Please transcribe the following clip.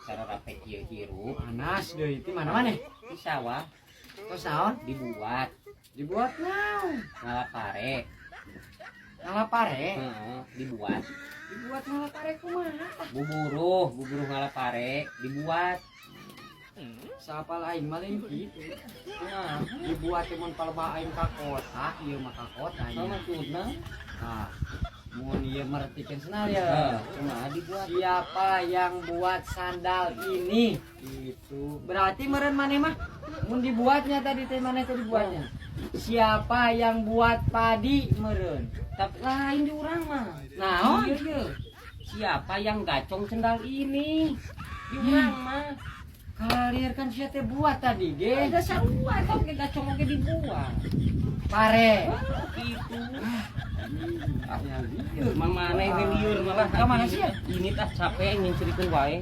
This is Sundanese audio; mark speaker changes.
Speaker 1: Cara rape kieu hirup.
Speaker 2: Panas deui, ti mana maneh?
Speaker 1: Di sawah.
Speaker 2: Tos naon?
Speaker 1: Dibuat.
Speaker 2: Dibuat naon?
Speaker 1: Ngala pare.
Speaker 2: Ngala pare.
Speaker 1: Heeh, dibuat.
Speaker 2: Dibuat ngala pare kumaha?
Speaker 1: Buburuh, buburuh ngala pare dibuat.
Speaker 2: Siapa lain mah lain kitu.
Speaker 1: Nah,
Speaker 2: dibuat teh mun palebah aing ka kota, ieu mah ka kota
Speaker 1: apa
Speaker 2: ieu.
Speaker 1: Maksudna?
Speaker 2: Nah, mun ieu mertikeun senal ya.
Speaker 1: Heeh, kumaha dibuat?
Speaker 2: Siapa yang buat sandal ini? Itu. Berarti meureun maneh mah mun dibuatnya tadi teh maneh teh dibuatnya. Siapa yang buat padi meureun?
Speaker 1: Tapi lain di urang mah.
Speaker 2: Naon?
Speaker 1: Iya, iya. Siapa yang gacong sendal ini? Di urang mah.
Speaker 2: Kalir kan sia teh buat tadi ge.
Speaker 1: Ada sarua eta oge, gacong oge dibuat.
Speaker 2: Pare.
Speaker 1: Gitu.
Speaker 2: Ya lieur.
Speaker 1: Mang maneh ge lieur malah.
Speaker 2: Ka mana sih ya?
Speaker 1: Ini tah capek nyincirikeun wae.